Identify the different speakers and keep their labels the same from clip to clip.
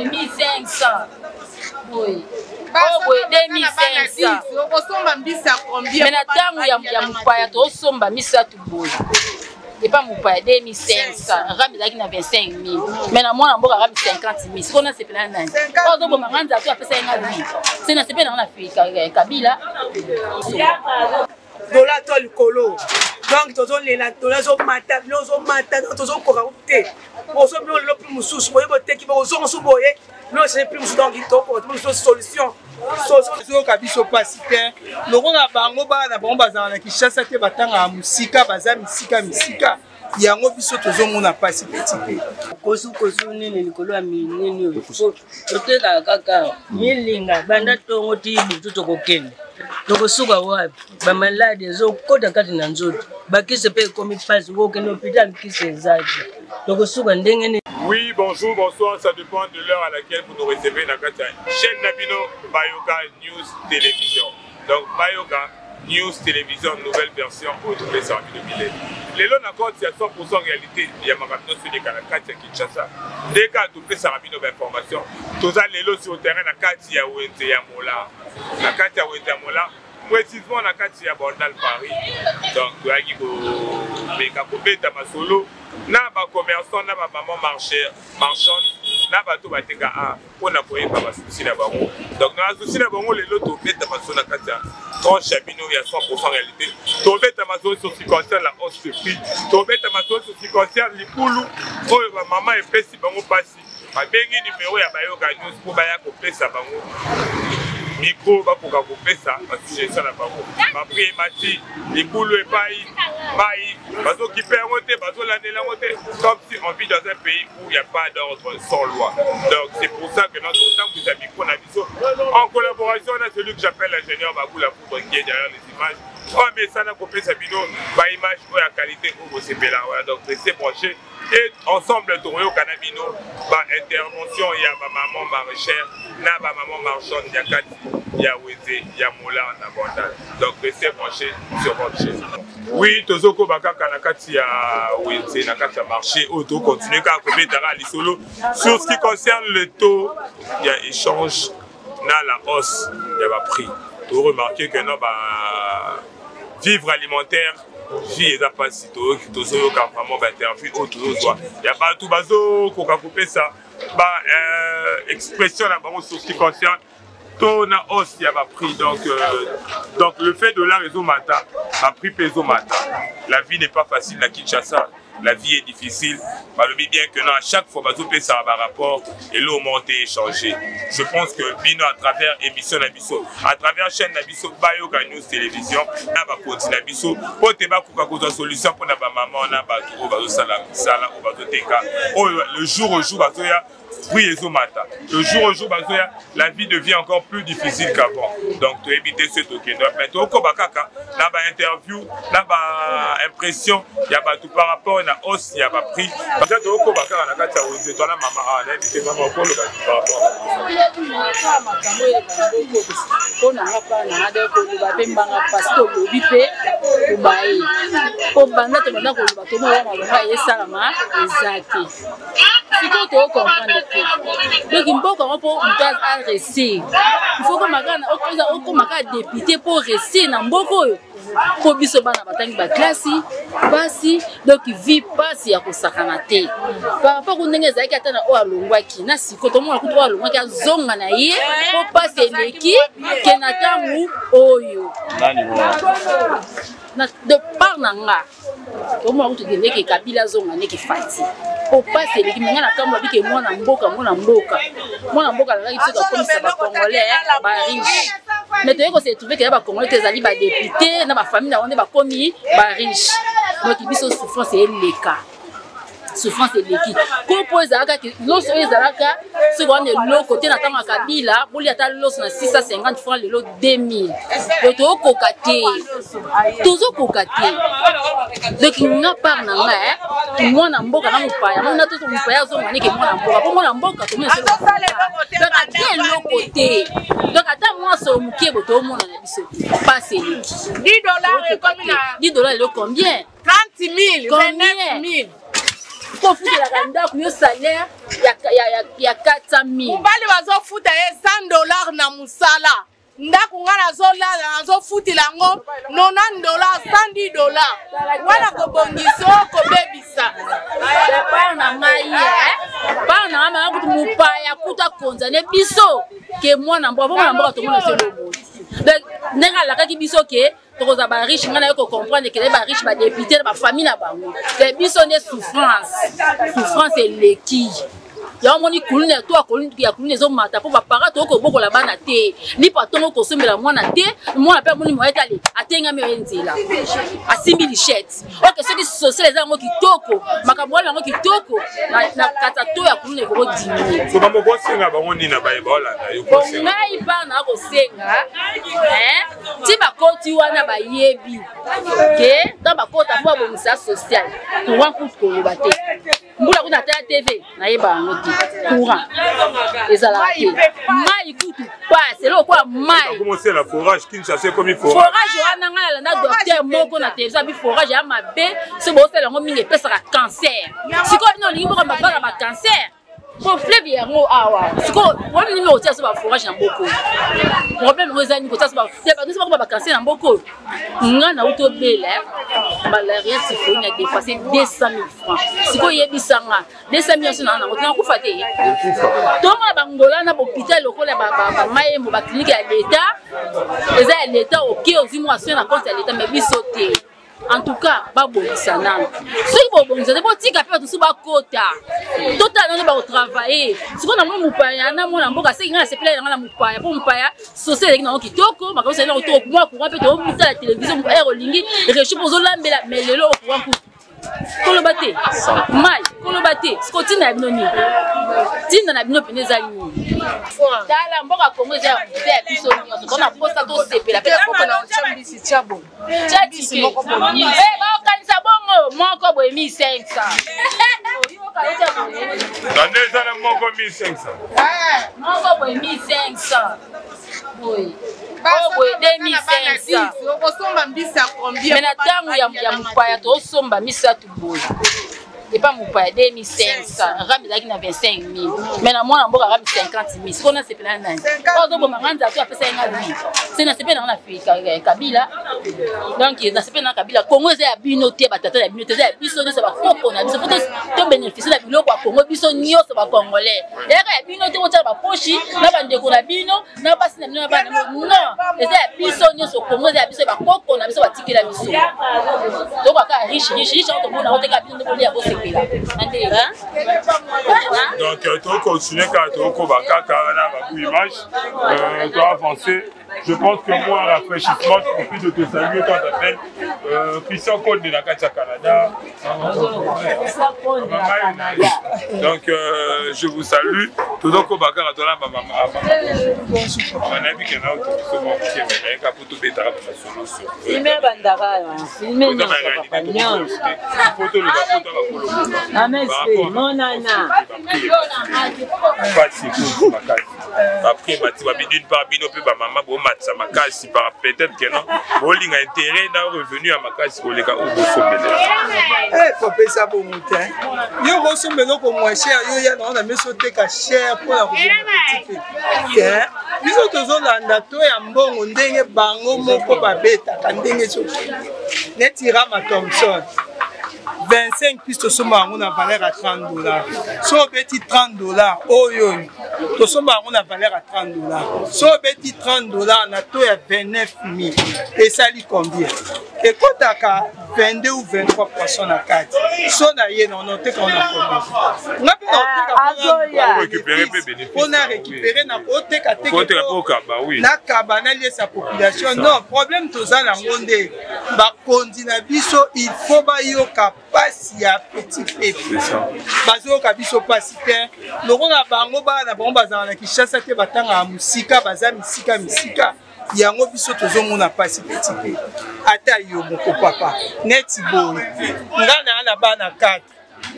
Speaker 1: boye 1500 boye oyo boye 2500.
Speaker 2: Okosomba mbisi ya combien?
Speaker 1: Mais na ntango ya mopaya tosomba misato boye epa mopaya 2500, rame ezalaki na 25 000, mais na mwana mboka rame 50 000. Sikoyo nasepela nani? Oyo azoboma nga nzala to apesa ye nga vie se nasepela nanga na Kabila.
Speaker 3: Dola to likolo, donc tozolela dola ezomata, bino ozomata, donc tozokoka te. Bozo bino lelo prix mosusu boye, boteki bokozonga su boye, bino echange prix mosusu, donc tokoka te solution.
Speaker 4: Tozoyoka biso mpasi te lokola bango bana na bango bazala na Kinshasa te, batangaka mosika, baza misika misika, yango biso tozomona mpasi peti te.
Speaker 5: Kosukosu nini likolo ya minini oyo totekaka kaka milinga banda ntongo ti butu, tokokende tokosuka wapi? Bamaladi ezokota kati na nzoto, bakisi mpe ekomi mpasi, okokende hôpital kisi eza te, tokosuka ndenge nini?
Speaker 6: Oui, bonjour, bonsoir, ça dépend de l'heure à laquelle vous nous recevez dans la chaîne na bino Bayoka News Télévision. Donc Bayoka News Télévision, nouvelle version oyo topesaka bino bile. Lelo na compte ya 100% réalité ya makambo nyonso eleka na kati ya Kinshasa. Nde kaka topesaka bino bainformation. Toza lelo sur terrain na kati ya wenze ya Mola. Na kati ya wenze ya Mola, précisément na kati ya Bandal Paris. Donc toyaki komeka kobeta masolo na bacommerçant, na bamama marché marchande, na bato bateka a mpona koyeba basusi na bango. Donc na basusi na bango lelo tobeta masolo na kati ya tranche ya bino ya 100% réalité. Tobeta masolo sur ce qui concerne la hausse de prix, tobeta masolo sur ce qui concerne libulu oyo bamama epesi bango mpasi. Babengi numero ya Bayoka News mpo baya kopesa bango micro, bakoka kopesa basuggestion na bango. Baprix emati, libulu epai mai, bazokipe yango te, bazolandela yango te, comme si on vit dans un pays où il n'y a pas d'ordre sans loi. Donc c'est pour ça que notre otambwisa micro na biso en collaboration na celui que j'appelle l'ingénieur Baboula Poudre qui est derrière les images, oyo amesana kopesa bino baimage oyo ya qualité oyo bosepela wana. Donc restez branchés et ensemble tokoyoka na bino baintervention ya bamama maraîchère na bamama marchande ya kati ya wenze ya Mola na Bandal. Donc restez branchés sur votre chaîne. Oui, tozokoba kaka na kati ya wenze, na kati ya marché oyo, tokontinue kaka kobetaka lisolo sur ce qui concerne le taux ya échange na la hausse ya baprix. Toremarke que na ba vivre alimentaire vie eza mpasi. Tozoyoka vraiment bainterview oyo tozozwa ya bato bazokoka kopesa ba expression na bango sur ce qui concerne to na hausse ya baprix. Donc le fait dollar ezomata, baprix mpe ezomata. La vie n'est pas facile na Kinshasa, la vie est difficile. Balobi bien que non, à chaque fois bazopesaka barapport, eloko moko te échanger. Je pense que bino à travers émission na biso, à travers chaîne na biso Bayoka News Télévision, na bakonzi na biso po te bakoka kozwa solution mpona bamama na bato oyo bazosala misala, oyo bazoteka, oyo le jour au jour bazoya prix ezomata, le jour au jour bazoya, la vie devient encore plus difficile qu'avant. Donc toyebi te se tokende, mais tokoba kaka na bainterview na baimpression ya bato par rapport na hausse ya baprix. Baza tokoba kaka na kati ya wenze, twana mama awa, nayebi te mama okoloba par rapport.
Speaker 1: Makambo eleka mpo na nga mpa na nga de koloba mpe mbanga pasi, tolobi mpe tobaye po banda tobanda koloba, tomona malonga esalama eza te. Sikoyo tocomprendre te. Donc mboka yango, mpo moto aréussir, il faut okoma kaka député mpo réussir na mboka oyo, mpo biso bana batangi baklasi pasi. Donc vie pasi ya kosakana te par rapport ku ndenge ezalaki ata na oyo alongwaki na sikoyo. Tomona kutu oyo alongwaki azonga na ye mpo pasi eleki ke na ntango oyo de part na nga. Tomona kutu ndeke Kabila azonga, ndeke Fati, po pasi eleki minga na kambo abike mwana mboka, mwana mboka, mwana mboka alakaki biso kakomisa bacongolais bariche, mais toyei kose trouve ke ya bacongolais te, ezali badéputé na bafamille na bango nde bakomi bariche. Donc biso souffrance eleka, souffrance eleki kopo ezalaka loso oyo ezalaka soki wana eloko te na ntango ya Kabila, bolia ata loso na 650 francs, lelo 2000. Donc tozokoka te, tozokoka te. Donc nga part na nga, mwana mboka na mopaya mona to mopaya azonga neke mwana mboka, mpo mwana mboka tomona. Donc ata eloko te, donc ata mwasi moke bo toomona na biso te, pasi eleki.
Speaker 2: 10 dollars ekomi na
Speaker 1: 10 dollars lelo combien?
Speaker 2: 30 000, 29 000.
Speaker 1: Kofutelaka ndako yo salaire ya 400 000.
Speaker 2: Mobali bazofuta ye 100 $ na mosala. Ndako nga nazolala nazofutela yango 90 $, 110 $. Wana kobongisa kobebisa.
Speaker 1: Part na ngai, part na ngai kutu mopaya kuta konzane biso ke mwana mboka, mwana mboka tomona se lobo. Donc ndenge alakaki biso ke tokozala ba riche, ngai naye kocomprendre ke ba riche ba député na ba famille na bango. Te biso nde souffrance, souffrance eleki. Yango moni kuluna ya to ya kuluna ezomata mpo bapara tokoki kobokola bana te, lipa ntongo kosombela mwana te, mwana mpe amoni moye tale atengami oye nzela asimbi lichette. Ok, soki social eza yango kitoko, makambo wana yango kitoko na kata to ya kuluna ekoko diminuer.
Speaker 6: So bango kosenga bango nini na baye baolanda yo kosenga?
Speaker 1: Ngai bana kosenga ti bakoti wana bayebi ke ntango bakota mpo babongisa social, courant kutu koloba te, mbula kutu ata ya TV nayeba yango te, courant ezalaka te, mai kutu pasi, eloko kwa mai.
Speaker 6: Komosela forage, Kinshasa ekomi forage.
Speaker 1: Forage wana ngai nalanda docteur moko na télévision abi forage ya mabe, soki bosala yango mingi epesaka cancer. Sikoyo bino olingi moko mabala ba cancer po fleuve yango awa. Sikoyo problème nini kotia so baforage na mboka oyo? Problème yango eza nini kotia so bato nyonso bakoma bacancer na mboka oyo? Nga nauti obela malaria typhoïde na dépassé 200 000 francs. Sikoyo oyebisanga 200 000 nyonso na nango nakufa te. Tomona bangola na bahôpital lokola bamayembo, baclinique ya leta eza ya leta, oke ozwi mwa soin na compte ya leta, mais biso te. En tout cas babongisa nano, soki bobongisa te, botika mpe bato mosusu bakota, totala nano bakotravaille. Sikoyo namoni mopaya na mwana mboka seki, ngai nasepela yanga na mopaya mpo mopaya social ezalaki nango kitoko, makambo ezalaki nango kitoko, mwa courant mpe totala télévision ere olingi rechaud mpo ozolambela. Mais lelo courant kutu koloba te, mai koloba te. Siko ntina ya bino nini? Ntina na bino pene eza nini? Tala, mboka Kongo eza ya biso nyonso, tona posa tosepela mpe. Baokanisa bongo moko boye 1500.
Speaker 6: Tande eza na moko 1500.
Speaker 1: Moko boye 1500 boye, oyo boye 2500.
Speaker 2: Okosomba mbisi ya combien?
Speaker 1: Mais na ntango ya mopaya tozosomba misato boye epa mopaya 2500, rame ezalaki na 25 000, mais na mwana mboka rame 50 000. Sikoyo nasepela nani? Oyo azoboma nga nzala to apesa ye nga vie se nasepela nanga na Kabila. Donc nasepela nanga Kabila. Kongo eza ya bino te, batata na bino te, eza ya biso nyonso, bakoko na biso. Fo tobénéficie na biloko ya Kongo, biso nyonso bacongolais. Eyaka ya bino te, botiaka baposhi na bandeko na bino, na basi na bino, na bana. Non, eza ya biso nyonso. Kongo eza ya biso, bakoko na biso batikela biso. Tokaka riche, riche, riche yango tomona oteka bino nde bolia, bosepela na nde.
Speaker 6: Donc tokontinue kaka, tokokoba kaka na babu image, toavance. Je pense que moi, rafraîchissement, je profite de te saluer quand t'appelles Christian Conde de la Katia Canada. Donc, je vous salue. Tout donc, Bakara, toi, maman, nayebi ke na otokiso mwa moke, me nayeka po tobetaka bamasolo.
Speaker 5: Filme bandaka filme nyonso, papa, nyonso.
Speaker 6: Po toloba po ta bakolo.
Speaker 5: Monana.
Speaker 6: Pasi makasi, après bati babi d'une part bino mpe bamama bomatisa makasi par peut-être que non, bolinga intérêt na revenu ya makasi koleka oyo bosombela.
Speaker 4: Papa, eza bongo te. Yo kosomba eloko moins cher, yo ya nango na miso, oteka cher mpona kozonga petit te. Biso tozolanda to ya mbongo ndenge bango moko babetaka, ndenge ezokende. Neti rama Thomson 25 pièces, tosomba yango na valeur ya 30 $. So obeti 30 $ oyo oyo tosomba yango na valeur ya 30 $, so obeti 30 $ na to ya 29 000, esali combien? Ekotaka 22 ou 23 poisson na kati. So na ye na oteka na combien? Nga mpe na oteka mpona récupérer, na koteka te, nakaba, naliesa population. Non, problème toza nango nde bakonzi na biso, il faut bayoka pasi ya petit peuple. Bazoyoka biso pasi te. Lokola bango bana na bango bazala na Kinshasa te, batangaka mosika, baza misika misika, yango biso tozomona pasi. Petit peuple, ata yo moko papa, neti boye nga na bana 4,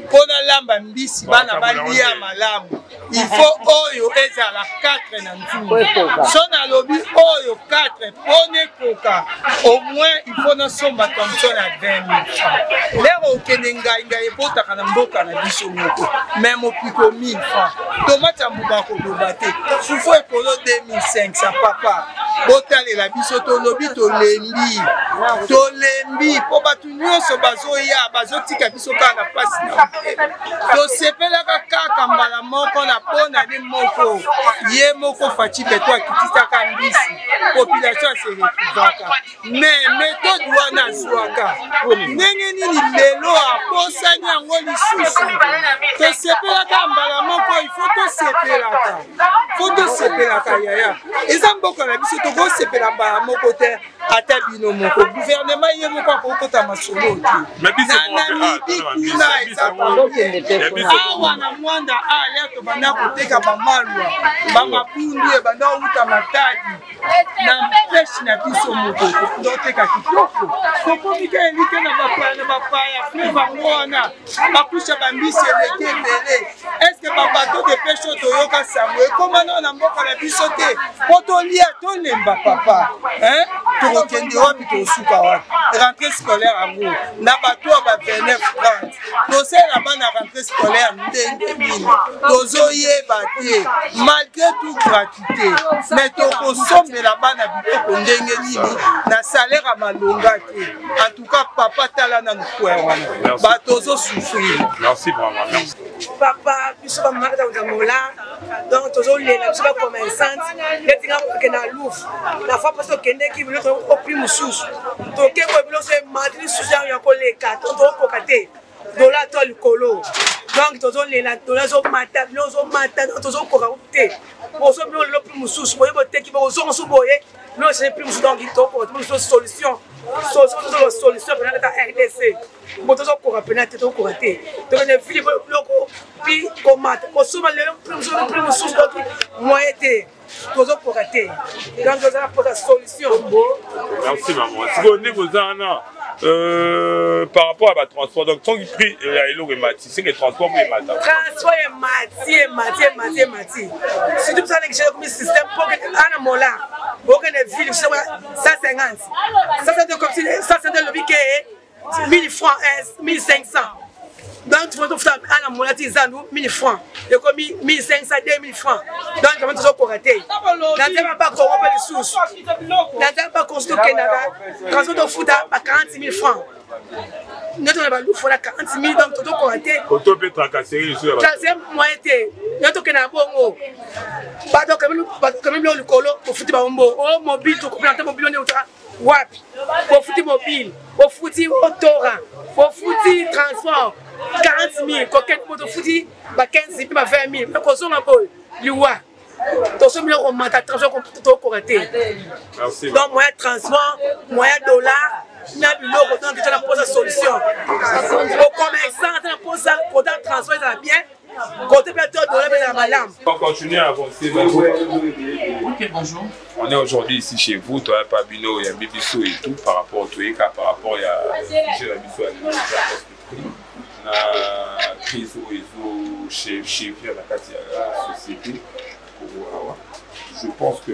Speaker 4: mpo nalamba mbisi bana balia malamu. Il faut oyo ezala 4 na nzungu. So nalobi oyo 4 mpona ekoka, au moins il faut nasomba Thomson ya 20 000 francs. Lero okende ngai ngai ebotaka na mboka na biso moko, mais mopiko 1000 francs, tomate ya mbuba koloba te, fufu ekolo 2500. Papa, botalela biso, tolobi tolembi, tolembi mpo bato nyonso bazoya bazotika biso kaka na mpasi na motema. Tosepelaka kaka mbala moko na bonane moko, ye moko Fatshi Beton akitisaka mbisi, population ase retrouvaka. Mais méthode wana azwaka ndenge nini lelo abosani yango lisusu? Tosepelaka mbala moko, ifo tosepelaka, fo tosepelaka yaya, eza mboka na biso, tokosepela mbala moko te. Ata bino moko gouvernement, ye moko akokota masolo te. Na Namibi kuna eza awa na Mwanda aya, tobanda koteka bamalwa, bamabundu ebanda outa Matadi na peshe na biso moko, toteka kitoko. Tokomi ka elike na bapaya, na bapaya fleuve yango wana bakusha bambisi eleki ebele. Eske babateau de pêche oyo toyoka sango ekóma nao na mboka na biso te mpo tolia? Tolemba papa, tokokende wapi? Tokosuka wapi? Rentrée scolaire yango na bato ya ba 29 30, tosalela bana rentrée scolaire ndenge nini? Tozoyeba te. Malgré tout gratuité, mais tokosombela bana biloko ndenge nini na salaire ya malonga te? En tout cas papa, tala nanu coin wana, bato ozosouffrir.
Speaker 6: Merci vraiment, merci.
Speaker 3: Papa, biso bamama kata mola, donc tozolela biso bacommerçante neti nga kokende na Louvre na fois mposo tokendeki biloko o prix mosusu, toke boye biloko emati lisusu ya koleka, tokokoka te, dollar to likolo. Donc tozolela, dollar ezomata, biloko ezomata, donc tozokoka te. Boso biloko lelo prix mosusu boye, boteki bokozonga su boye, biloko echange prix mosusu. Donc tokoka te, solution, solution, solution mpena kata RDC bo tozokoka mpena te, tokoka te. Tokende ville, biloko mpi komata, kosomba lelo prix mosusu, prix mosusu, donc moyen te, tozokoka te. Donc tozala mposa solution.
Speaker 6: Merci maman. Sikoyo ndenge oza wana, par rapport à batransport, donc soki prix ya eloko emati, seke transport mpo emata?
Speaker 3: Transport emati, emati, emati, emati, surtout biso ndenge komi système po ana mola okende ville 150, 150, comme si 150 elobi ke 1000 francs, 1500. Donc tu tofuta ana mola ti zandu 1000 francs, ekomi 1500, 2000 francs. Donc vraiment tozokoka te. Na nzela bakongo mpe lisusu, na nzela bakongo tokendaka, transport tofuta ba 40 000 francs, nde tokende balufu na 40 000. Donc tozokoka te.
Speaker 6: Koto mpe tracasserie lisusu.
Speaker 3: Tracasserie moyen te. Nde tokende na bongo, bato bakami biloko likolo, bofuti bango mbongo o mobile, tokopena te mobile nde otaka wapi? Bofuti mobile, bofuti otora, bofuti transport 40 000, kokende po tofuti ba 15 mpe ba 20 000, me kozonga boye liwa. Tosomi biloko komata, transport tokoka te. Donc moyen transport, moyen dollar na biloko, donc eza na mposa solution. Ocommerçant aza na mposa kota transport ezala bien, côté mpe to dollar mpe ezala malamu.
Speaker 6: On continue à avancer.
Speaker 7: Ok, bonjour.
Speaker 6: On est aujourd'hui ici chez vous, toi, Pabino, il y a Bibiso et tout, par rapport au Toyeka, par rapport à sujet ya biso ya na crise oyo ezosévir na kati ya société awa. Je pense que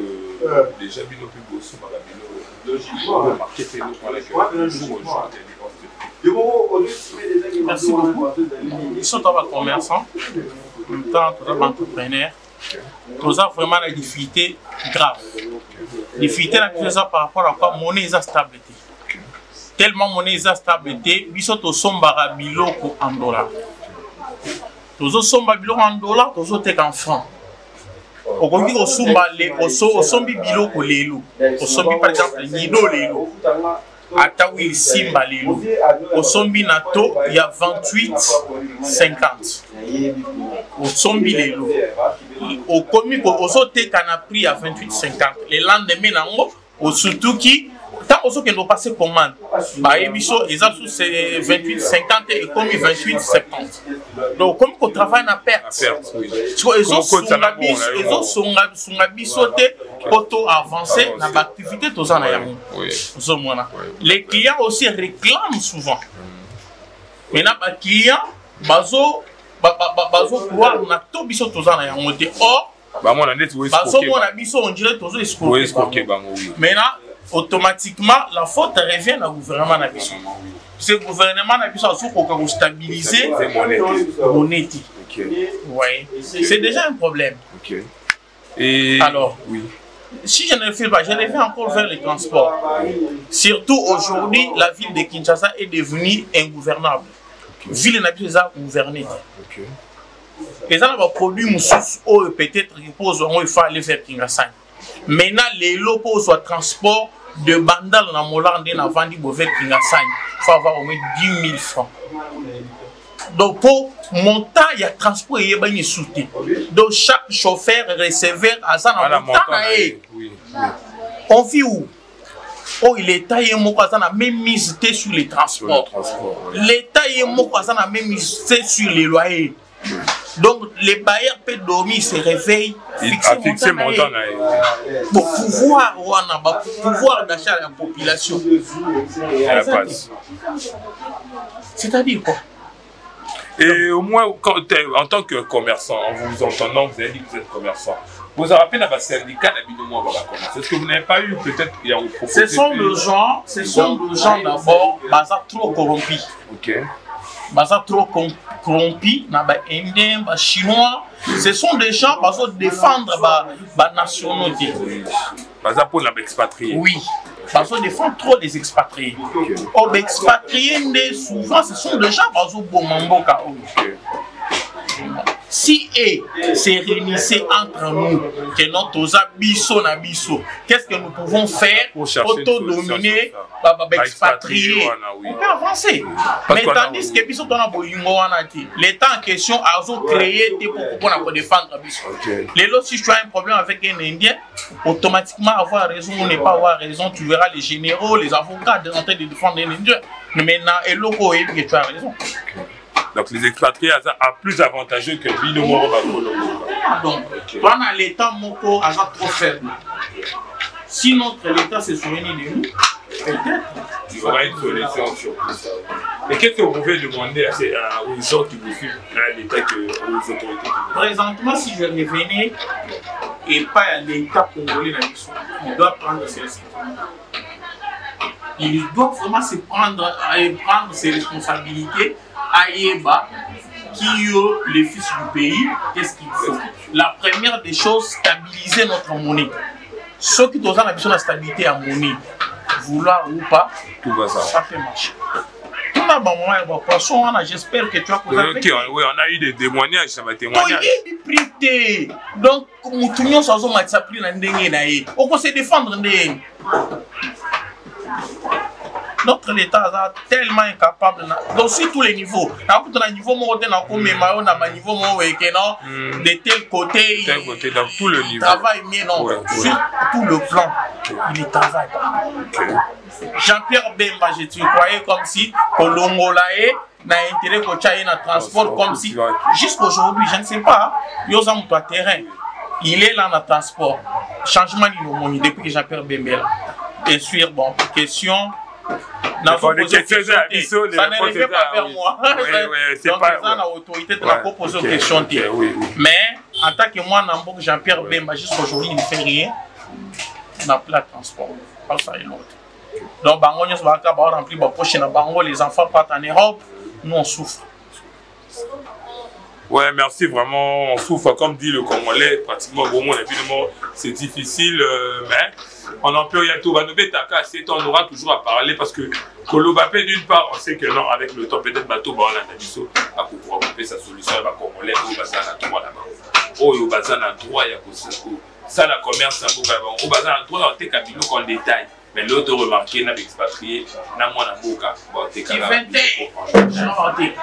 Speaker 6: déjà bino mpe bosomaka biloko, remarqué mpe eloko wana que jour au jour il y a des hausses de prix.
Speaker 7: Merci beaucoup. Biso toza bacommerçant, en même temps toza baentrepreneur, toza vraiment na difficulté grave. Difficulté na biso eza par rapport à quoi? Monnaie eza stable te. Tellement monnaie eza stable te, biso tosombaka biloko en dollar, tozosomba biloko en dollar, tozoteka en franc. Okoki kosomba, osombi biloko lelo, osombi par exemple nido lelo, ata huile Simba lelo, osombi na taux ya 28 50, osombi lelo, okomi ozoteka na prix ya 28 50. Le lendemain nango osutuki, ntango ozokende opase commande, bayebi so eza su 28 50, ekomi 28 70. Donc okomi kotravaille na perte. Ezosunga biso te mpo to avance na baactivité toza na yango. Ozomona, les clients aussi réclament souvent. Maintenant baclient bazo Bazocroire na to biso toza na yango te. Or
Speaker 6: bamona ndeti
Speaker 7: bazomona biso, on dirait tozo escroquer
Speaker 6: bango. Oui.
Speaker 7: Maintenant, automatiquement, la faute revient na gouvernement na biso, parce que gouvernement na biso azokoka kostabiliser monnaie te. Ouais, c'est déjà un problème.
Speaker 6: Et
Speaker 7: alors,
Speaker 6: oui.
Speaker 7: Si je ne le fais pas, je le fais encore vers les transports. Surtout aujourd'hui, la ville de Kinshasa est devenue ingouvernable. Ville na biso eza gouvernée te. Eza na baproduit mosusu oyo peut-être mpo ozwa yango, il faut aller vers Kingasani. Maintenant lelo, mpo ozwa transport de Bandal na Molar nde navandi bo vers Kingasani, faut avoir au moins 10 000 francs. Donc mpo montant ya transport eyebani esu te. Donc chaque chauffeur receveur aza na montant na ye. On vit où oyo l'État ye moko aza na même mise te sur les transports, l'État ye moko aza na même mise te sur les loyers. Donc les bailleurs peut dormir, se réveille,
Speaker 6: fixer montant na ye.
Speaker 7: Pour pouvoir wana ba pouvoir d'achat ya population, c'est-à-dire quoi?
Speaker 6: Et au moins, quand, en tant que commerçant, en vous entendant, vous avez dit que vous êtes commerçant. Vous avez rappelé un syndicat, est-ce que vous n'avez pas eu peut-être il y a
Speaker 7: Ce sont des gens, ce sont des gens d'abord, baza trop corrompus. Baza trop corrompus, na ba Indiens, ba Chinois. Ce sont des gens bazo défendre ba nationaux.
Speaker 6: Baza pour la expatriés.
Speaker 7: Oui. Bazo défendre trop les expatriés. Oh, ba expatriés nde souvent ce sont des gens bazo boma mboka oyo. Si et se réunissait entre nous, que notre toza biso na biso, qu'est-ce que nous pouvons faire
Speaker 6: pour chercher une solution
Speaker 7: auto-dominer
Speaker 6: sur ça?
Speaker 7: ba expatriés,
Speaker 6: oui.
Speaker 7: On peut avancer.
Speaker 6: Parce
Speaker 7: Mais
Speaker 6: qu'on a-
Speaker 7: tandis que biso tona bolingo wana te, l'État en question azo créer te pour pour défendre biso. Lelo, si tu as un problème avec un Indien, automatiquement, avoir raison ou ne pas avoir raison, tu verras les généraux, les avocats en train de défendre un Indien. Mais maintenant, eloko oyebi que tu as raison.
Speaker 6: Donc les expatriés a plus avantageux que bino moko bakolo.
Speaker 7: Donc, wana l'État moko aza trop faible. Si notre l'État se souvenait de nous, peut-être.
Speaker 6: Il y aura une solution sur tout ça. Et qu'est-ce que vous pouvez demander aux gens qui vous suivent, à l'État, aux autorités qui vous suivent?
Speaker 7: Présentement, si je revenais et pas à l'État congolais, na biso, il doit prendre ses responsabilités. Il doit vraiment se prendre, prendre ses responsabilités. Ayeba, qui est le fils du pays, qu'est-ce qu'il faut? La première des choses, stabiliser notre monnaie. Ceux qui ont la mission de la stabilité à monnaie, vouloir ou pas,
Speaker 6: tout va ça.
Speaker 7: Ça peut marcher. Tout le monde, bon, poisson, j'espère que tu as
Speaker 6: Ok, oui, on a eu des témoignages, ça m'a témoigné.
Speaker 7: Toyebi prix te. Donc motu nyonso azomatisa prix na ndenge na ye, oko se défendre ndenge. Notre l'État aza tellement incapable donc sur tous les niveaux. Nakuta na niveau moko te, nakomema yo na baniveau moko eke non, de tel côté.
Speaker 6: Tel côté, dans tout le
Speaker 7: il
Speaker 6: niveau.
Speaker 7: Travaille mieux, non. Sur tout le plan, il ne travaille pas. Jean-Pierre Bemba, je te croyais comme si kolongola ye na intérêt kotya ye na transport, comme si jusqu'aujourd'hui, je ne sais pas, yo oza moto ya terrain, il est là na transport, changement nini omoni depuis que Jean-Pierre Bemba est là? Bien sûr, bon, question.
Speaker 6: Bon, les questions,
Speaker 7: Ça ne revient pas vers moi.
Speaker 6: Oui, c'est
Speaker 7: Donc,
Speaker 6: pas.
Speaker 7: eza na autorité de la poser question te. Mais en tant que moi na mboka, Jean-Pierre Bemba jusqu'aujourd'hui, il ne fait rien na plat transport, pas ça et l'autre. Donc bango nyonso baka baremplir bapoche na bango, les enfants partent en Europe, nous on souffre.
Speaker 6: Ouais, merci vraiment. On souffre, comme dit le Congolais, pratiquement, bon, évidemment, c'est difficile, mais on en peut rien tout. C'est on aura toujours à parler parce que koloba pe, d'une part, on sait que non, avec le temps, peut-être bateau, bon, on a dit ça, à pouvoir couper sa solution, ba Congolais, oyo baza na droit là-bas. Oyo baza na droit, ya ça, la commerce, ça, bon, baza na droit, on teka biloko en détail. Mais l'autre remarqué, n'a expatrié, n'a moi, na mboka, bon, teka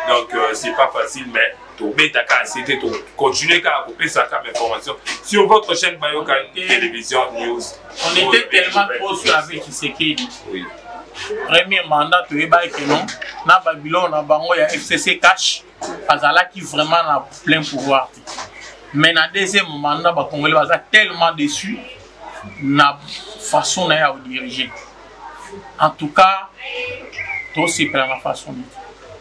Speaker 6: Donc, c'est pas facile, mais tobetaka c'était continuer kaka kopesaka information sur votre chaîne Bayoka Télévision News.
Speaker 7: On était tellement trop sur avec Tshisekedi. Premier mandat, toyebaki ke non, na babylone na bango ya FCC cash, azalaki vraiment na plein pouvoir te. Mais na deuxième mandat, bacongolais baza tellement déçus na façon na ye ya kodiriger. En tout cas, tosepela na façon nini.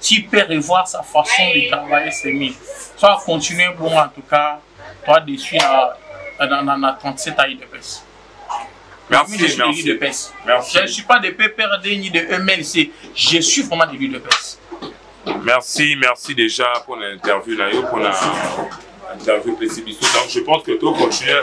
Speaker 7: S'il peut revoir sa façon de travailler, c'est mieux. Soit continuer, bon, en tout cas, toi déçu à, na, na, na 37 à UDPS.
Speaker 6: Merci,
Speaker 7: je suis
Speaker 6: merci.
Speaker 7: de l'UDPS.
Speaker 6: Merci.
Speaker 7: Je ne suis pas de PPRD ni de MLC. Je suis vraiment de l'UDPS.
Speaker 6: Merci, merci déjà pour l'interview, pour l'interview opesi biso. Donc je pense que tocontinue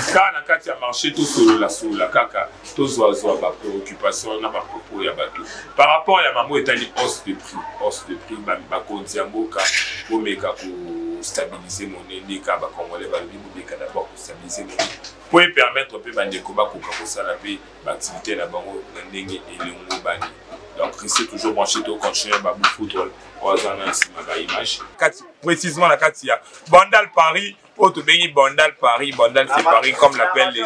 Speaker 6: kaka na kati ya marché, tosolola solola kaka, tozwazwa bapréoccupation na bapropos ya bato par rapport ya mambo etali hausse de prix. Hausse de prix, bakonzi ya mboka, bomeka kostabiliser monnaie. Ndeka bacongolais balobi, bomeka d'abord kostabiliser monnaie po epermettre mpe bandeko bakoka kosala mpe baactivité na bango na ndenge elongo bani. Donc restez toujours branché, tocontinue. Babufoudre oyo aza na nsima baimage kati, précisément na kati ya Bandal Paris, oyo tobengi Bandal Paris. Bandal, c'est Paris, comme l'appelle les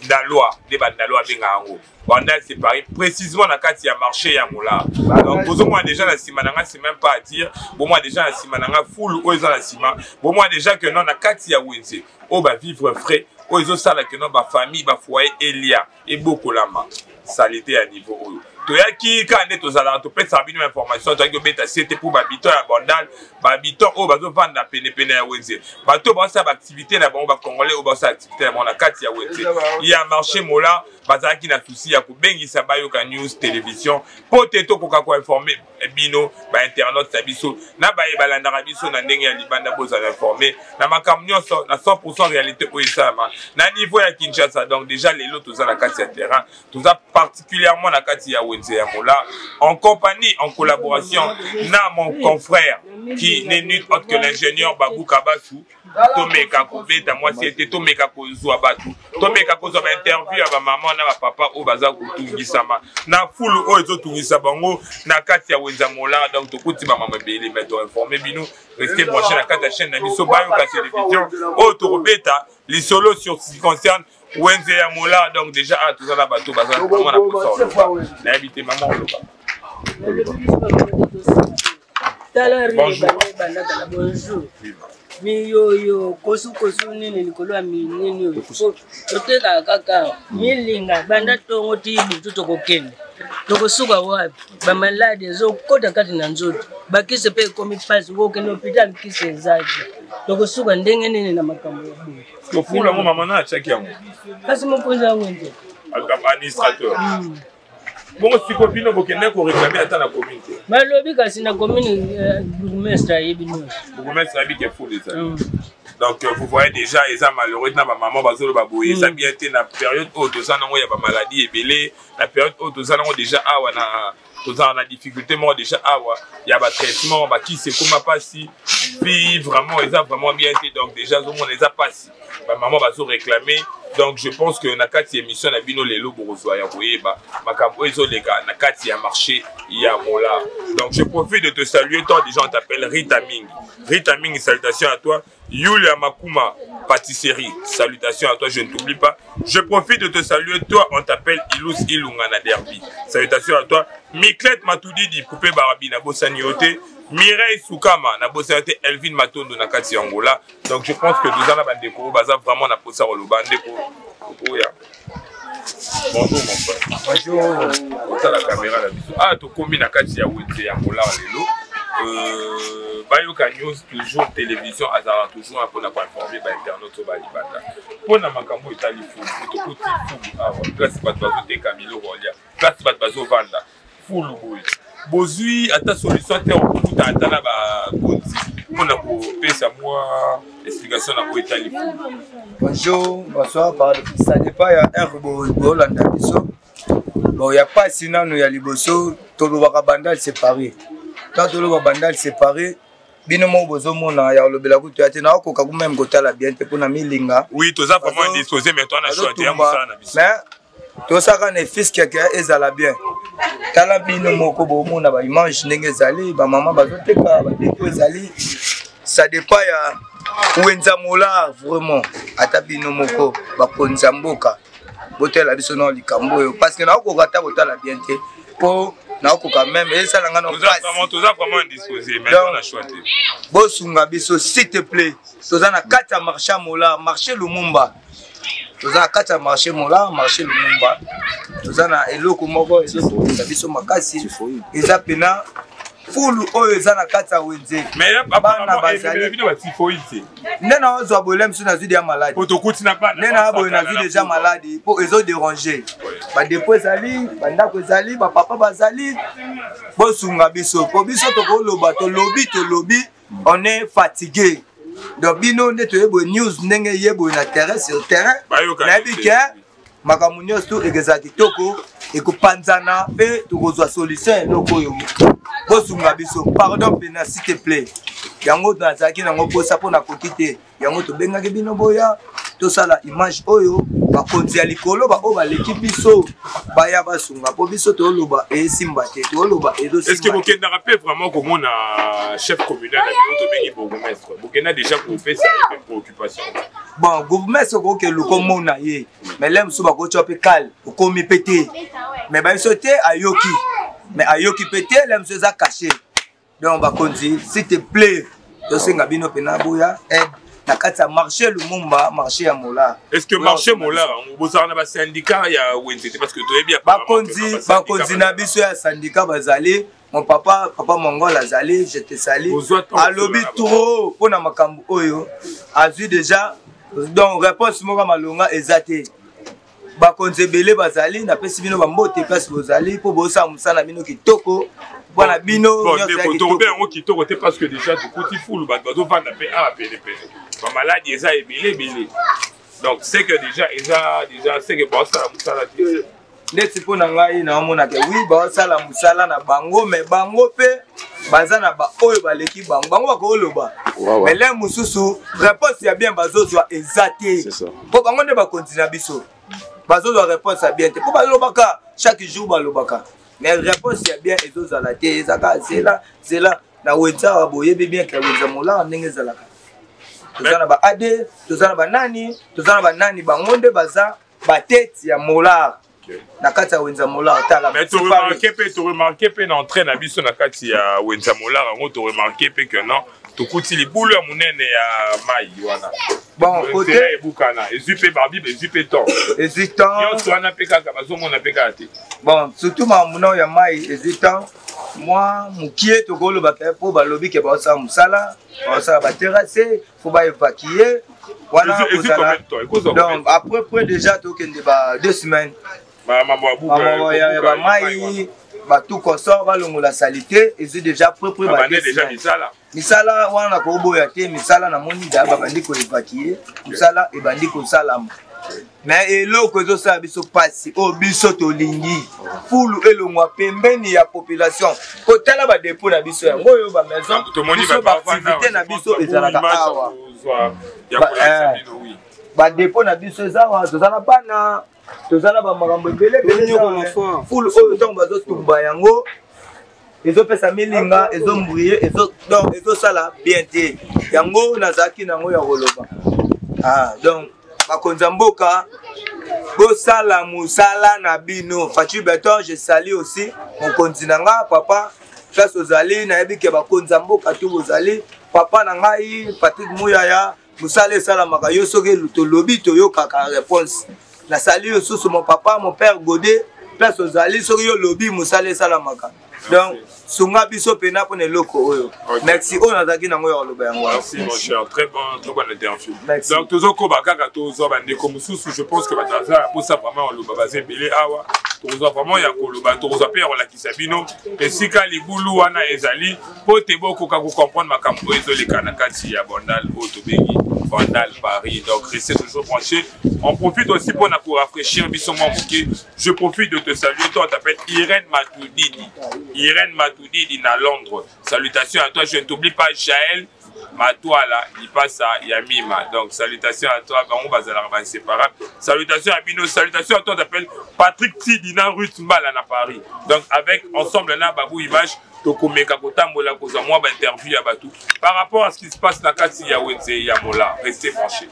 Speaker 6: Ndalois, nde Bandalois abengaka yango Bandal c'est Paris, précisément na kati ya marché ya Mola. Donc bozomona déjà na nsima na nga, c'est même pas à dire, bomona déjà na nsima na nga foule oyo eza na nsima. Bomona déjà que non, na kati ya wenze oyo bavivre frais oyo ezosala que non, bafamille, bafoyer elia ebokolama saleté ya niveau oyo. Toyaki kaka nde tozalaka, topesaka bino information. Toyaki kobeta sete mpo bahabitant ya Bandal, bahabitant oyo bazovanda penepene ya wenze, bato oyo bazosala baactivité na bango, bacongolais oyo bazosala activité na bango na kati ya wenze ya marché Mola, bazalaki na souci ya kobengisa Bayoka News Télévision mpo te tokoka koinformer bino bainternaute na biso na baye balandaka biso na ndenge ya libanda. Bozala informé na makambo nyonso na 100 réalité oyo esalama na niveau ya Kinshasa. Donc déjà lelo toza na kati ya terrain, toza particulièrement na kati ya wenze ya Mola, en compagnie, en collaboration na mon confrère qui n'est nul autre que l'ingénieur Babou Kabasu. Tomeka kobeta mwasi ete tomeka kozwa bato, tomeka kozwa bainterview ya bamama na bapapa oyo baza kotungisama na fulu oyo ezotungisa bango na kati ya wenza Mola. Donc tokuti bamama ebele, mais toinforme bino, restez branché na kati ya chaîne na biso Bayoka Télévision oyo tokobeta lisolo sur ce qui concerne wenze ya Mola. Donc déjà awa toza na bato baza vraiment na posa oloba. Nayebi te, mama, oloba.
Speaker 5: Tala.
Speaker 6: Bonjour.
Speaker 5: Bandakala, bonjour. Miyoyo kosukosu nini likolo ya minini oyo totekaka kaka milinga banda ntongo ti butu. Tokokende, tokosuka wapi? Bamaladi ezokota kati na nzoto, bakisi mpe ekomi mpasi. Kokende hôpital, kisi eza te. Tokosuka ndenge nini na makambo ya boye?
Speaker 6: Tofula yango, mama na atiaki yango.
Speaker 5: Kasi mokonzi ya wenze.
Speaker 6: Administrateur bongo, siko bino bokende koréclamer ata na commune te?
Speaker 5: Balobi kasi na commune, bourgmestre ayebi nyonso.
Speaker 6: Bourgmestre ayebi ke fulu ezali. Donc vous voyez déjà, eza malheureux na bamama bazoloba boye, eza bien te na période oyo toza nango ya bamaladi ebele, na période oyo toza nango déjà awa na tozala na difficulté moko déjà awa ya batraitement, bakisi ekóma mpasi, puis vraiment eza vraiment bien te. Donc déjà azomona eza mpasi, bamama bazoréclamer. Donc je pense que na kati ya émission na bino lelo, bokozwa ya koyeba makambo oyo ezoleka na kati ya marché ya Mola. Donc je profite de te saluer, toi déjà, on t'appelle Rita Mingi. Rita Mingi, salutations à toi. Yulia Makuma Pâtisserie, salutations à toi, je ne t'oublie pas. Je profite de te saluer, toi, on t'appelle Ilous Ilunga na Derby, salutations à toi. Miklette Matoudidi, Poupée Barabi, na bosani yo te. Mireille Soukama, na bosani yo te. Elvin Matondo na kati ya Angola. Donc je pense que toza na bandeko baza vraiment na posa koloba. Ndeko oya, bonjour mon frère.
Speaker 4: Bonjour.
Speaker 6: Otala caméra na biso. Ah, tokomi na kati ya wenze ya Mola lelo. Bayoka News toujours Télévision azalaka toujours mpona koinformer bainternaute oyo balibanda mpona makambo etali fulu. Tokuti fulu awa, place bato bazoteka biloko olia, place bato bazovanda, fulu boye. Bozwi ata solution te okokuta ata na bakonzi mpona kopesa mwa explication na oyo etali fulu?
Speaker 4: Bonjour, bonsoir. Ça dépend ya heure bolanda biso. Bon, ya pasi nano ya liboso, tolobaka Bandal c'est Paris. Tant toloba Bandal c'est Paris, bino moko bozomona ya kolobela kutu ya te, naokoka ku même kotala bien te mpona milinga.
Speaker 6: Oui, toza vraiment indisposé, mais toza na choix te ya mosala na biso.
Speaker 4: Mais tosaka na efiske ke ezala bien. Tala, bino moko bomona baimage ndenge ezali, bamama bazoteka, badeko ezali, ça dépend ya wenza Mola. Vraiment, ata bino moko bakonzi ya mboka, botala biso na likambo oyo, parce que naokoka ata kotala bien te mpo naokoka même esalanga na
Speaker 6: Toza vraiment indisposé, mais toza na choix te.
Speaker 4: Bosunga biso s'il te plaît. Toza na kati ya marché ya Mola, marché Lumumba. Toza na kati ya marché Mola, marché Lumumba. Toza na eloko moko ezotongisa biso makasi, eza pena.
Speaker 8: Fulu oyo eza na kati ya wenze. Bana bazali. Nde na ozwa boye mosusu nazwi deja maladi. Nde na boye nazwi deja maladi mpo ezo déranger. Badepo ezali, bandako ezali, bapapa bazali. Bosunga biso mpo biso tokoloba tolobi tolobi on est fatigué. Donc bino nde toye boye news ndenge ye boye na terrain sur terrain. Nayebi ke makambo nyonso tu ekozala kitoko ekopanzana mpe tokozwa solution ya eloko oyo bosunga biso pardon mpena s'il te plaît yango nazalaki nango mposa mpo nakoki te yango tobengaki bino boya tosala image oyo bakonzi ya likolo baoyo baleki biso baya basunga mpo biso toloba esimba te toloba
Speaker 6: ezosimba bokendaka mpe vraiment komona chef communal na bino tobengi bourgmestre bokenda déjà kopesa ye mpe préoccupation
Speaker 8: bon bourgmestre okoki eluka omona ye mais le mosusu bakotya mpe kale okomi mpe te mais babiso te ayoki mais ayoki mpe te le mosusu eza caché donc bakonzi s'il te plaît tosenga bino mpena boya aide na kati ya marché lumumba marché ya molar
Speaker 6: est ce que marché molar yango bozalaka na basyndicat ya wenze te parce que toyebi
Speaker 8: bakonzi bakonzi na biso ya syndicat bazali mon papa papa mongol azali je te sali alobi trop mpo na makambo oyo azwi déjà donc réponse moko ya malonga eza te bakonzi ebele bazali napesi bino bambote place bozali mpo bosala mosala na bino kitoko mpo na bino
Speaker 6: torobe yango kitoko te parce que déjà tokuti fulu bato bazovanda mpe awa penepene bamaladi eza ebele ebele donc c'est que déjà eza déjà c'est que baosala mosala te
Speaker 8: ndeti mpo na ngai naomonaka wi baosala mosala na bango me bango mpe baza na baoyo baleki bango bango bakoloba me le mosusu réponse ya bien bazozwa eza te mpo bango nde bakonzi na biso bazozwa réponse ya bien te mpo balobaka chaque jour balobaka mais réponse ya bien ezozala te eza kaka zela zela na wenza awa boyebi bien ke wenza molaka ndenge ezalaka toza na ba ad toza na banani toza na banani bango nde baza batete ya molar na kati ya wenza molar tala
Speaker 6: mais toremarke mpe toremarke mpe na entrée na biso na kati ya wenza molar yango toremarke mpe que non tokuti libulu ya monene ya mai wana
Speaker 8: bon
Speaker 6: côté ebukana ezwi mpe babible ezwi mpe temps
Speaker 8: ezwi temps
Speaker 6: nyonso wana mpe kaka bazomona mpe kaka te
Speaker 8: bon surtout makambo nao ya mai ezwi temps mwa mokie tokolobaka mpo balobi ke baosala mosala baosala baterrasse fo baévacue wana kozala donc après près déjà tokende ba deux semaines
Speaker 6: mambo
Speaker 8: ya bamai batout consort balongola salite ezwi déjà près près ba misala wana nakoboya te misala namoni da babandi koevacue mosala ebandi kosalama me eloko ezosala biso mpasi oyo biso tolingi fulu elongwa pembeni ya population kotala badepo na biso yango oyo bamaison biso baaktivité na biso ezalaka awa badepo na biso eza awa toza na bana toza na bamakambo ebele ebele fulu oyo ntango bazotumba yango ezopesa milinga ezombrie ezo, donc ezosala bien te yango nazalaki nango ya koloba ah, donc bakonzi ya mboka bosala mosala na bino faci beton je sali aussi mokonzi na nga papa place ozali nayebi ke bakonzi ya mboka tu bozali papa na ngai patrik muyaya mosala esalamaka yo soki tolobi toyokaka réponse nasali lisusu mon papa mon père gode place ozali soki yo olobi mosala esalamaka donc sunga biso mpena mpona eloko oyo merci oyo nazalaki nango ya koloba yango
Speaker 6: merci mon cher très bon très bonne interview donc tozokoba kaka tozwa bandeko mosusu je pense que bato baza na mposa vraiment koloba baza ebele awa tokozwa vraiment ya koloba tokozwa mpe ya kolakisa bino esika libulu wana ezali mpo te bokoka kocomprendre makambo oyo ezoleka na kati ya bandal oyo tobengi bandal paris donc restez toujours branché on profite aussi mpo na korafraîchir biso mwa moke je profite de te saluer toi on t'appelle Irène Matoudidi Irène Matoudidi na Londres salutations à toi je ne t'oublie pas Jaël Matwala lipasa ya mima donc salutations à toi bango bazalaka ba inséparable salutations à bino salutations à toi t'appelle Patrick Tidina Ruth Mbala na Paris donc avec ensemble na Babou Image tokomeka kotambola kozwa mwa bainterview ya bato par rapport à ce qui se passe na kati ya wenze ya mola restez branché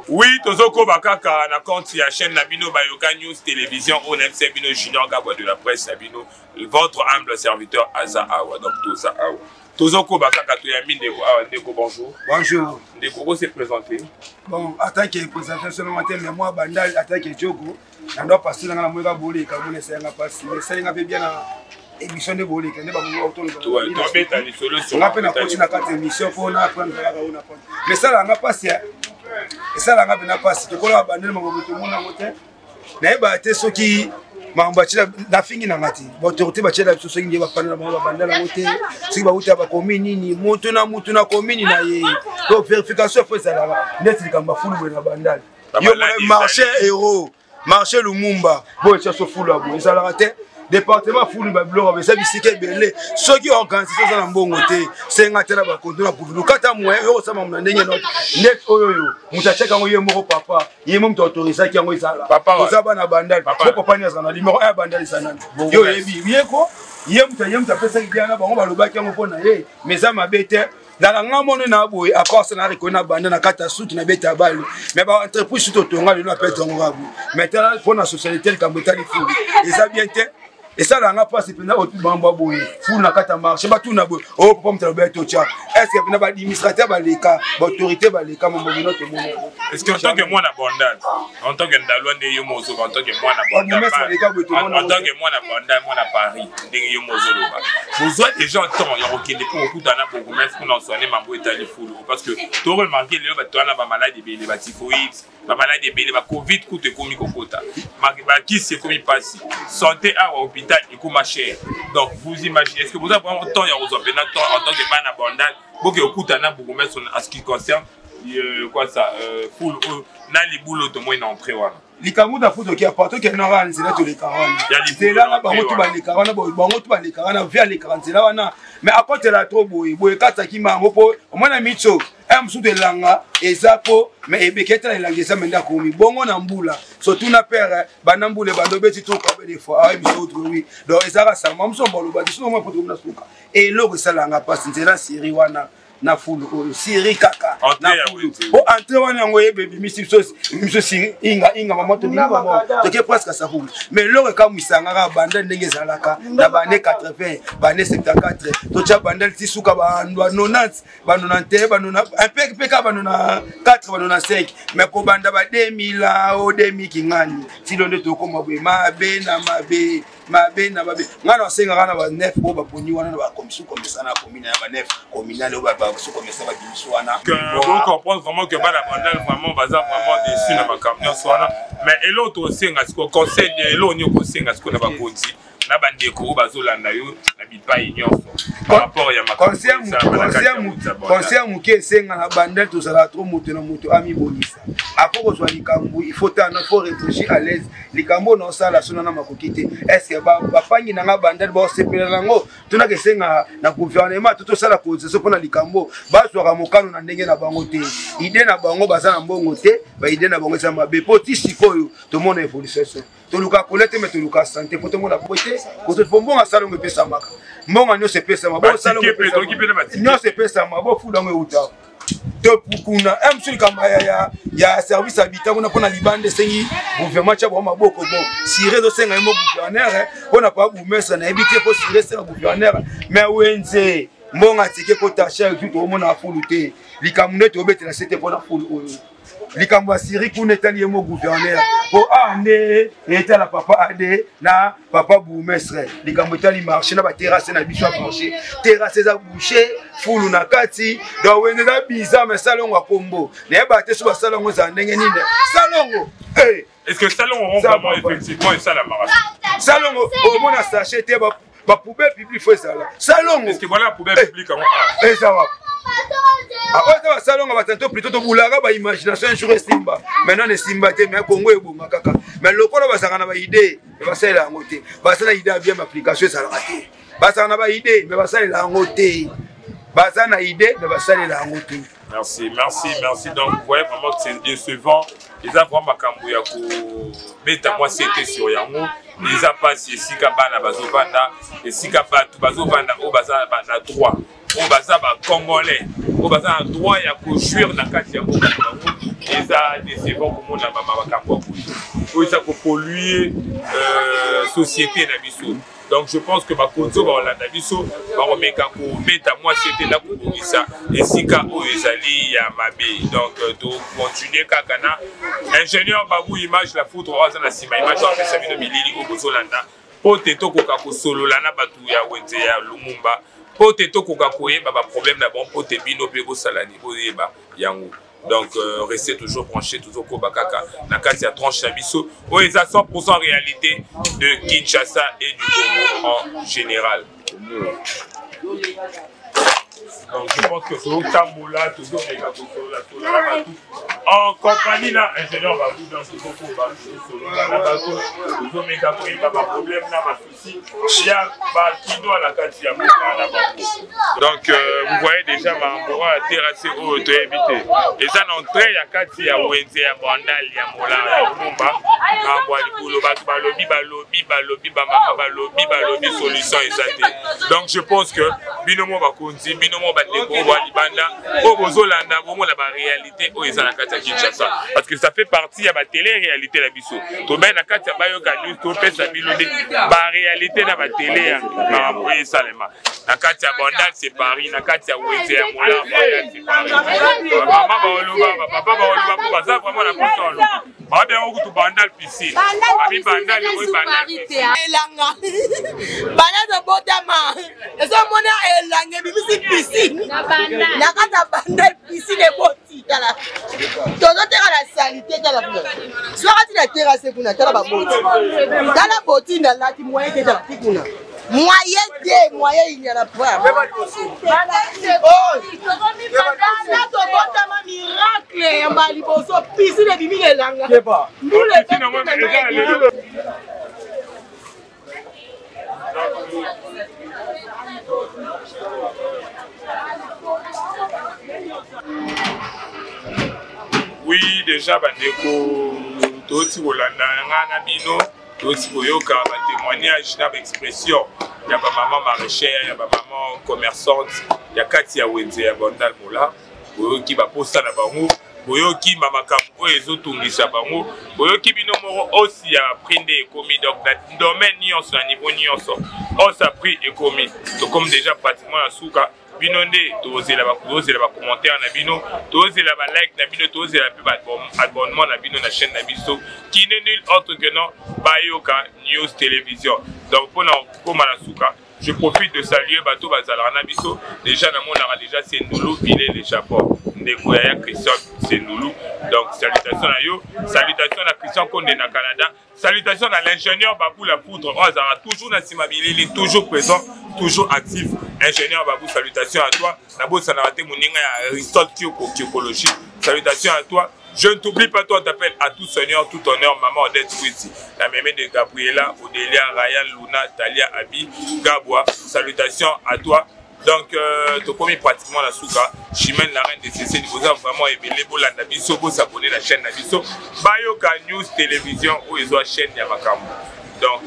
Speaker 6: oui tozokoba kaka na compte ya chaîne na bino bayoka news télévision oyo na mc bino junior gabwa de la presse na bino votre humble serviteur aza awa donc toza awa tozokoba kaka toyambi ndeko awa ndeko bonjour
Speaker 9: bonjour
Speaker 6: ndeko oko se présenter
Speaker 9: bon en tant que présentation na te mais moi bandal en tant que jogo na ndo pasteur na nga na moyeka boleka mona esalinga mpasi mais esalinga mpe bien na Émission nde boleka nde
Speaker 6: bango lisolo.
Speaker 9: Nga mpe nakoti na kati émission mpo na apprendre kaka oyo na apprendre, mais esalaka nga mpasi, esalaka nga mpena mpasi. Tokola babandeli makambo tomona yango te, nayebaka te soki makambo batiela nafingi na nga te. Baautorité batiela biso, soki nde bafanda na bango, babanda nango te, soki bauta bakomi nini, moto na motu na komini na ye. Donc vérification fo ezalaka neti likambo bafulu boye na Bandali, yo marché héros, marché Lumumba boye, tia so fulu ya boye ezalaka te. Département fulu, babiloko eza bisika ebele. Soki organisation eza na mbongo te, senga te na bakonto na gouvernement kata moyen oyo osala na ndenge note ndeti oyo oyo moto atiaka yango ye moko, papa ye mo moto autorisaki yango. Ezala oza bana Bandali po papa nini azala na numéro 1 ya Bandali, eza nani? Yo oyebi ye ko ye moto, ye moto apesaki biana bango, balobaki yango mpo na ye, mais eza mabe te. Naka nga mono na boye accord na reconnu na banda na kati ya suki na beta balle, mais ba entreprise surtout tonga lelo apete yango kaka boye. Mais tala, mpo na socialité, likambo etali fulu eza bien te, esalaka nga mpasi mpenza. Bambo boye fulu na kati ya marché, batuna boye oyo papa moto alobi totya, est ce que mpena baadministrateur baleka, baautorité baleka mambo tomona?
Speaker 6: Est ce que en tant que mwana Bandal, en tant que Ndalwa nde yo mozoba, en tant que mwana Bandal, en tant que mwana Bandal, mwana Paris, ndenge yo mozoloba, bozwa déjà temps ya kokende mpo kokutana bourgmestre mpona oswane mambo etali fulu? Parce que toremarquer lelo bato wana bamaladi ebele, batyphoïde, bamaladi ebele, bacovid kutu ekomi kokota, bakisi ekomi mpasi, santé awa hôpital ekoma cher. Donc vous imaginez, est ce que boza vraiment temps ya kozwa mpena temps en tant que bana Bandal, boke kokutana bourgmestre en ce qui concerne quoi ça, fulu oyo na libulu tomoi na entrée wana?
Speaker 9: Likambo na futu oki apa, tokende kaka nzela, toleka wana nzela na bango to baleka wana, bango to baleka wana, vi alekaka nzela wana, mais akotela trop boye boye, ekataki mango mpo omona mitso e mosusu elanga eza mpo mais ebeki etala elanga eza mende akomi bongo na mbula, surtout na pere banda mbula ebanda obeti trop combien de fois ayebi biso autre. Oui, donc ezalaka sango mosusu balobaki soki omoi po tokomi na suka. Eloko esalanga mpasi, nzela siri wana na fulu oyo, siri kaka na fulu po entrée wana, yango oyeba ebimisi biso siri inga inga mama, tobimi mama, toke presque safulu. Mais eloko ekamwisanga kaka banda ndenge ezalaka na bane 80, bane 74, totya bandal ti suka ba 90, ba 91, ba 90 mpe kaka ba 94, ba 95, mais kobanda ba 2000 o 2000 kingani tilo nde tokóma boye, mabe na mabe, mabe na mabe. Ngai nasengaka na banef oyo baponi wana na bacommission komesa na commune ya banef communale oyo baso komesa babimiso wana.
Speaker 6: Comprendre vraiment que bana Bandal vraiment baza vraiment déçu na makambo nyonso wana. Mais eloko tosenga sikoyo, conseil, eloko nini okosenga sikoyo na bakonzi na bandeko oyo bazolanda yo na bipai nyonso par rapport ya
Speaker 9: Conseil moke esenga na Bandal, tozalaka trop moto na moto amibongisa. Apo kozwa likambo, il faut tana, faut réfléchir à l'aise. Likambo na osala sona na makoki te, est ce que bapangi na nga Bandal baosepela nango? Tunaka, esenga na gouvernement to tosala cotisation mpona likambo. Bazwaka mokano na ndenge na bango te, idée na bango, baza na mbongo te, baidée na bango eza mabe. Mpo ti sikoyo tomona évolution, toluka kolia te, me toluka santé mpo tomona boye te. Po mbongo asalongo epesamaka, mbongo nyonso epesama, nyonso epesama, bofula yango euta to kuna mosu. Likambo ya service habitat kuna mpona libanda, esengi gouvernement tia bango maboko. Bon, sire ezosenga ye mo gouverneur mpona pa bourgmestre, nayebi te mpo sire esenga gouverneur. Mais wenze mbongo atike kota cher, tu toomona fulu te. Likambo nde tobetela se te mpona fulu oyo, likambo ya siri kuna etali ye mo gouverneur, po a nde etala papa ade na papa bourgmestre. Likambo etali marché na baterrasse na biso ya marché, terrasse eza bouché, fulu na kati. Donc wenze eza bizarre, mais salongo ya kombo nayeba te so basala yango ezala ndenge nini. Salongo.
Speaker 6: Est-ce que salongo vraiment effectivement esalamaka?
Speaker 9: Salongo omona sachet te, bapoubelle publique fo ezala salongo.
Speaker 6: Est-ce que voilà poubelle publique yango?
Speaker 9: Eza wapi oyo eza basalongo? Batanto plutôt tobulaka baimagination, un jour esimba. Maintenant esimba te, mais Kongo ebonga kaka. Mais lokola bazalaka na baidée, mais basalela yango te. Baza na idée ya bien, baapplication ezalaka te. Bazalaka na baidée, mais basalela yango te. Baza na idée, mais basalela yango te.
Speaker 6: Merci, merci, merci. Donc vous voyez vraiment que c'est décevant. Eza vraiment makambo ya kobeta mwa sete sur yango. Eza mpasi esika bana bazovanda, esika bato bazovanda, oyo baza na droit, oyo baza bacongolais, oyo baza na droit ya kojouir na kati ya mboka na bango. Eza décevant komona makambo ya boye oyo eza kopolue société na biso. Donc je pense que bakonzi oyo bakolanda biso bakomeka kobeta mwasi ete na kobongisa esika oyo ezali ya mabe. Donc tocontinue kaka na ingénieur Babu Image la Foudre oyo aza na nsima image oyo apesa bino bilili oyo bozolanda. mpo te tokoka kosolola na bato ya wenze ya Lumumba, mpo te tokoka koyeba ba problème na bango, mpo te bino mpe bosala ni boyeba yango. Donc restez toujours branché, toujours koba kaka na kati ya tranche na biso oyo eza 100% réalité de Kinshasa et du Congo en général. Donc je pense que tozotambola, tozomeka kosolola solola na bato en compagnie na ingénieur Babou. Donc tozokoba tosolola na bato, tozomeka koyeba baproblème na basusi ya bakinois na kati ya mboka na bango. Donc vous voyez déjà makambo oyo ya terrasse oyo toyebi te, eza na entrée ya kati ya wenze ya Bandal ya Mola ya Lumumba. Makambo ya likolo, bato balobi balobi balobi, bamama balobi balobi, solution eza te. Donc je pense que bino mo bakonzi, bino mo bandeko oyo ba libanda oyo bozolanda, bomona baréalité oyo eza na kati ya Kinshasa, parce que ça fait partie ya batélé réalité na biso. Tobai na kati ya Bayoka News, topesa bino nde baréalité na batélé ya makambo oyo esalema na kati ya Bandal c'est Paris, na kati ya wenze ya Mola Bandal c'est Paris. Bamama baoloba, bapapa baoloba, mpo baza vraiment na posa oloba babenga kutu Bandal piscine, babi Bandal yango Bandal piscine.
Speaker 2: Elanga banda tobotama, ezomona elanga ebimisi piscine na kati ya Bandal, piscine eboti. Tala, tozoteka na salite. Tala kuna, soki ti na terrasse kuna, tala baboti, tala boti nalati moyen te. Tala ti kuna, moyen te, moyen il n'y en a pas. Banda tobotama, miracle ya mbala liboso, piscine ebimi na elanga, mbula.
Speaker 6: Oui, déjà bandeko, toti kolanda nga na bino, toti koyoka batémoignage na baexpression ya bamama maraîchère, ya bamama commerçante ya kati ya wenze ya Bandal Mola. Boyoki baposa na bango, boyoki makambo oyo ezotungisa bango, boyoki bino moko. Hausse ya prix nde ekomi, donc na domaine nyonso, na niveau nyonso, hausse ya prix ekomi. Tokomi déjà pratiquement na suka. Bino nde tozela, tozela bacommentaire na bino, tozela balike na bino, tozela mpe baabonnement na bino na chaîne na biso qui n'est nul autre que non Bayoka News Télévision. Donc mpona kokóma na suka, je profite de saluer bato bazalaka na biso déjà. Namonaka déjà Sendulu Bilele Japon, ndeko yaya Christian Sendulu, donc salutation na yo, salutation na Christian Konde na Canada, salutation na l'ingénieur Babou la Poudre oyo azalaka toujours na nsima bilili, toujours présent, toujours actif. Ingénieur Babou, salutation à toi. Nabosanaka te moninga ya Aristote Kioko Kiokologie, salutation à toi. Je ne t'oublie pas, toi, t'appelles à tout seigneur, tout honneur, maman Odette Witty, la mémé de Gabriela, Odélia, Ryan, Luna, Talia, Abi, Gabois. Salutations à toi. Donc, tokomi pratiquement la suka. Chimène, la reine de CC, vous avez vraiment aimé les bolanda biso, vous abonnez la chaîne na biso. Bayoka News Télévision, où ils ont chaîne ya makambo. Donc,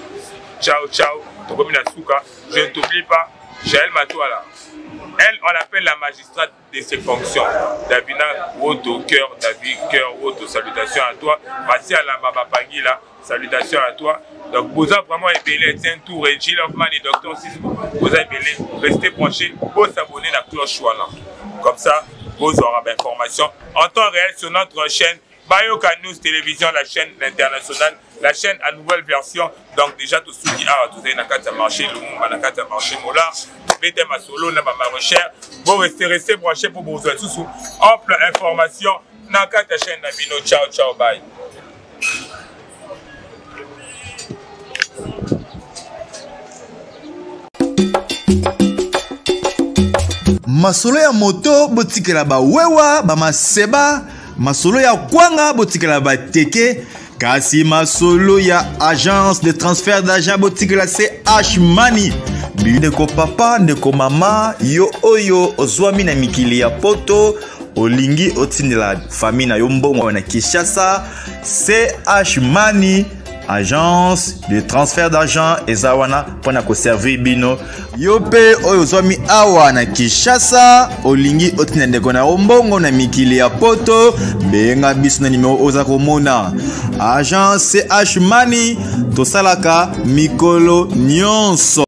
Speaker 6: ciao, ciao. Tokomi la suka. Je ne t'oublie pas, Jaël Matouala. Elle, on l'appelle la magistrate de ses fonctions. Davina Woto, cœur, David, cœur, Woto, salutations à toi. Mathia Lamba Bapangila, salutations à toi. Donc, Boza vraiment ébélé, tiens tout, Reggie Loveman et Docteur Sismo, Boza ébélé, restez branchés, vous s'abonner à la cloche voilà. Comme ça, vous aurez l'information en temps réel sur notre chaîne Bayoka News Télévision, la chaîne internationale, la chaîne à nouvelle version. Donc déjà, tout ce qui a tout ça, n'a marché, Lumumba, n'a marché, Mola, bete masolo na ba recherche. Bon, restez, restez branchés pour vous sous ample information na kati ya chaîne na bino. Ciao, ciao, bye.
Speaker 8: Masolo ya moto botikela bawewa bamaseba, masolo ya kwanga botikela bateke, kasi masolo ya agence de transfert d'argent botikela CH Money. Ndeko papa, ndeko mama, yo oyo ozwami na mikili ya poto, olingi otindela famille na yo mbongo na Kinshasa, CH Money agence de transfert d'argent eza wana mpona koservir bino. Yo mpe oyo ozwami awa na Kinshasa, olingi otinda ndeko na yo mbongo na mikili ya poto, benga biso na nimero oza komona. Agence CH Money, tosalaka mikolo nyonso.